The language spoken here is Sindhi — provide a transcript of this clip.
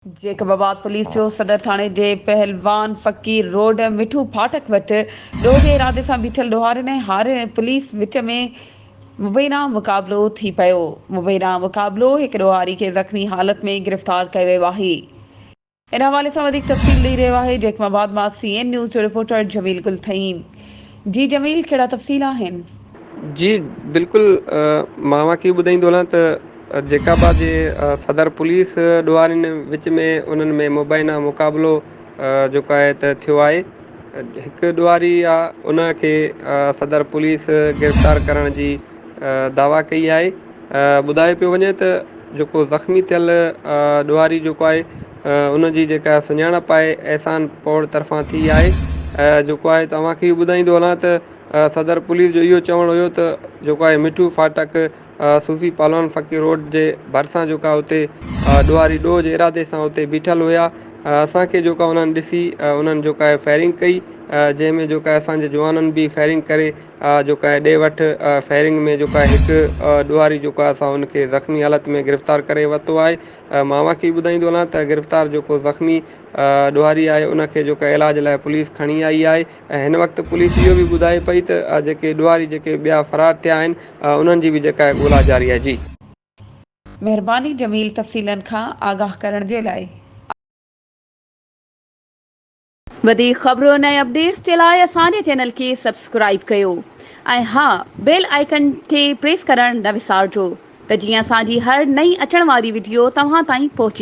جيڪب آباد پوليس جو صدر ٿاڻي جي پهلوان فقير روڊ مٺو ڦاٽڪ وٽ ڏوهه جي ارادي سان بيٺل ڏوهارين ۽ هارين ۽ پوليس وچ ۾ مبينا مقابلو ٿي پيو. مبينا مقابلو هڪ ڏوهاري کي زخمي حالت ۾ گرفتار ڪيو ويو آهي. ان حوالي سان وڌيڪ تفصيل ڏئي رهيو آهي جيڪب آباد مان سي اين نيوز جو رپورٽر جميل گل ٿهيم. جي جميل ڪهڙا تفصيل آهن؟ جي بلڪل مان اوهان کي ٻڌائيندو هلان ته جيڪب آباد جي صدر پوليس ڏوهارين وچ ۾ انهن ۾ مبينا مقابلو جيڪو آهي ته ٿيو آهي هڪ ڏوهاري آ ان کي صدر پوليس گرفتار ڪرڻ جي دعويٰ ڪئي آهي ٻڌايو پيو وڃي ته جيڪو زخمي ٿيل ڏوهاري جيڪو آهي ان جي جيڪا سڃاڻپ آهي احسان پوڙ طرفان ٿي آهي جيڪو آهي ته اوهان کي اهو ٻڌائيندو هلان ته صدر پوليس جو اهو چوڻ هيو ته جيڪو آهي مٺو ڦاٽڪ صوفي پهلوان فقير روڊ جي ڀرسان جيڪا اتي ڏوهاري ڏوهه جي ارادي سان اتي بيٺل هيا اسان کي جيڪا انهن ڏسي انهن جيڪا آهي فائرنگ ڪئي جنهن ۾ جيڪا اسان جي جوانن به فائرنگ ڪري جيڪا آهي ڏي وٺ فائرنگ ۾ جيڪا هڪ ڏوهاري جيڪو آهي اسان ان کي زخمي حالت ۾ گرفتار ڪري ورتو آهي مان اوهان کي ٻڌائيندو هلان ته گرفتار جيڪو زخمي ڏوهاري آهي ان کي جيڪا علاج لاء پوليس کڻي آئي آهي ۽ هن وقت پوليس اهو به ٻڌائي پئي ته جيڪي ڏوهاري جيڪي ٻيا فرار ٿيا آهن انهن جي به جيڪا آهي ڳولا جاري آهي جي. مهرباني جميل تفصيلن کان آگاهه ڪرڻ جي لاء. وڌيڪ خبرن ۽ اپڊيٽس جي لاء اسان جي چينل کي سبسڪرائيب ڪيو ۽ ها بيل آئيڪن کي پريس ڪرڻ نه وسارجو ته جيئن اسان جي هر نئين اچڻ واري وڊيو توهان تائين پهچي.